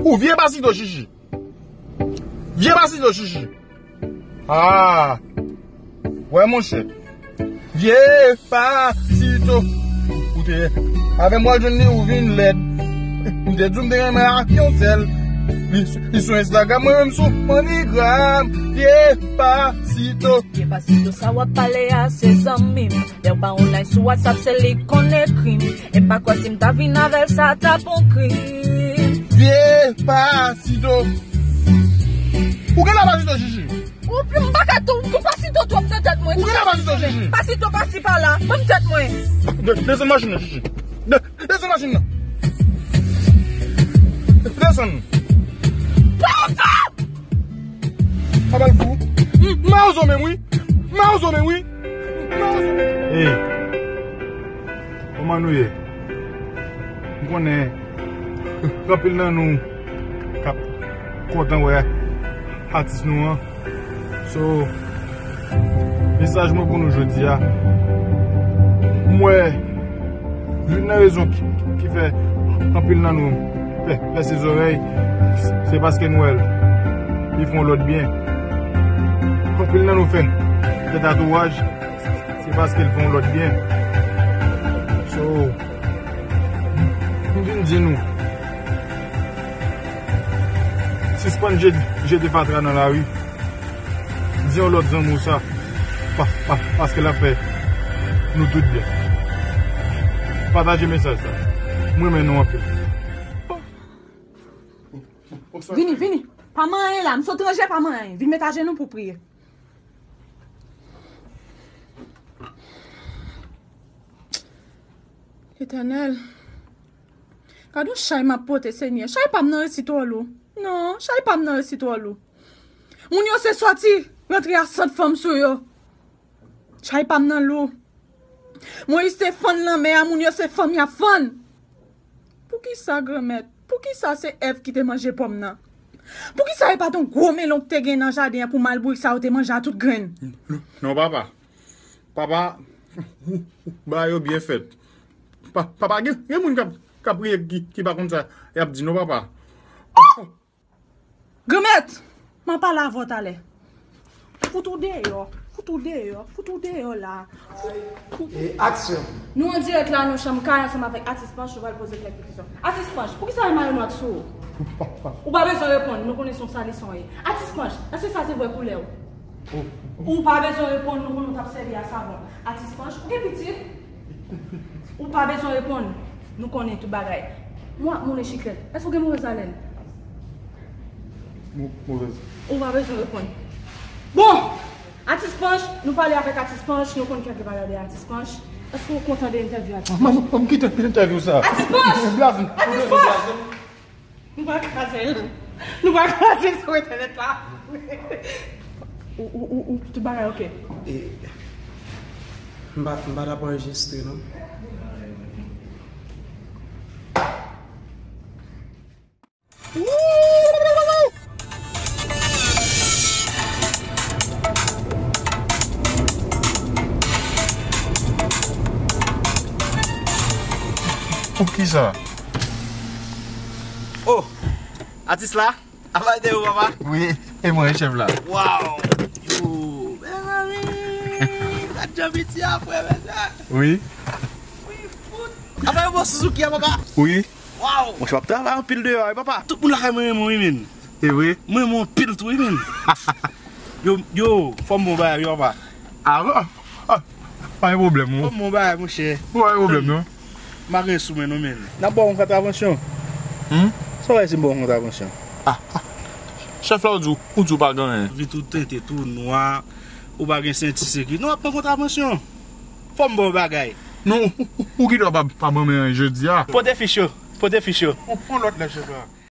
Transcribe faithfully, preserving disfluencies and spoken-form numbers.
Ou vye pasito, Chichi. Vye pasito, Chichi. Ah. Wè, monchè. Vye pasito. Ou te avè m, w al jwenn li, ou vin lèd. M te di w m te renmen ak yon sèl. Li, li sou Instagram, mwen menm sou MoneyGram. Vye pasito. Vye pasito sa w ap pale a, se zanmi m. Lè w pa online sou WhatsApp, se li k konn ekri m. E pa kwè si m ta vin avè l, sa t ap on krim. Vye pasito. Ou gen la pasito, Chichi? Ou, m pa ka tou, tou pasito twòp nan tèt mwen. Ou gen la pasito, Chichi? Pasito pasi pa la, ban m tèt mwen. De-, desann machin nan, Chichi. De-, desann machin nan. Desann. Papa! Apa l fou? M, mawozo menm, wi. Mawozo menm, wi. Mawozo menm. Hey. Kòman nou ye? M konnen gen anpil nan nou k ap kontan wè atis nou an. So, mesaj mwen pou nou jodi a, m wè youn nan rezon ki, ki fè anpil nan nou pè, pèse zòrèy, se paske nou wè l, li fè yon lòt byen. Anpil nan nou fè, fè tatouaj, se paske l fè yon lòt byen. So, m vin di nou, sispann je-, jete fatra nan lari. Di yon lòt zanmi w sa, pa, pa, paske l ap fè nou tout byen. Pataje mesaj sa. M renmen nou anpil. Vini, vini. Pa manyen la. M sot ranje, pa manyen. Vin met ajenou pou priye. Etènèl, gade yon chay m ap pote, Senyè. Chay pa m nan resi twò lou. Non, chay pa m nan resi twò lou. Moun yo se sòti, rantre a sant fanm sou yo. Chay pa m nan lou. Moyiz te fann lanmè a, moun yo se fanm y ap fann. Poukisa, Granmèt? Poukisa se Èv ki te manje pòm nan? Poukisa e pa t yon gwo melon ki te gen nan jaden an pou malbourik sa yo te manje a tout grenn? Non, papa. Papa, bagay yo byen fèt. Pa, papa, gen, gen moun k ap, k ap priye ki, ki pa konn sa y ap di, non, papa. Granmèt, m a pale avè w talè. Fout ou deyò, fout ou deyò, fout ou deyò la. Fout, fout. E aksyon. Nou an dirèk la nan chanm kay ansanm avèk Atis Panch, nou pral poze kèk kesyon. Atis Panch, poukisa Emmanuel Noir sou ou? Ou pa bezwen reponn, nou konnen se yon salison ye. Atis Panch, èske sa se vre koulè w? Ou pa bezwen reponn, nou konnen w t ap sèvi a savon. Atis Panch, ou gen pitit? Ou pa bezwen reponn. Nou konnen tout bagay. Mwen ap moulen chiklèt. Èske w gen movèz alèn? Mo-, movèz. Ou pa bezwen reponn. Bon! Atis Panch, nou pale avèk Atis Panch, nou konn kèk bagay de Atis Panch. Èske w kontan de entèvyou Atis Panch? Mwen, mwen, mwen kite entèvyou sa. Atis Panch! Blazen. Atis Panch! Nou pa kraze l. Nou pa kraze l sou entènèt la. Ou, ou, ou, ou, tout bagay oke. E, m pa, m pa t ap anrejistre, non. Poukisa? Oh! Atis la? Apay de ou, papa? Wi, e mwen, chèf la. Waw! Yo! Mezanmi! Gad jan piti a fre, mesye! Wi. Wi, fout! Apay ou bon Suzuki a, papa? Wi. Waw! Monchè, w ap travay anpil deyò, wi, papa. Tout moun lakay mwen renmen w, wi, men. E vre? Mwen renmen w anpil tou, wi, men. Yo, yo, fò m bon bagay, wi, papa. Ah, bon? Ah, pa gen pwoblèm, non. Fò m bon bagay, monchè. Pa gen pwoblèm, non. M pa gen sou men non, men. N ap ba w yon kontravansyon. Hmm? Sa w wè si m ba w yon kontravansyon? Ah, ah. Chèf la, ou di, ou di w pa gen anyen. Vit ou tente tou nwa, ou pa gen senti sekirite. Non, w ap pran kontravansyon. Fò m ba w bagay. Non, ou, ou, ou gen dwa pa, pa ban mwen anyen jodi a. Pote fich yo. Pote fich yo. On, on lòt lè, chèf la.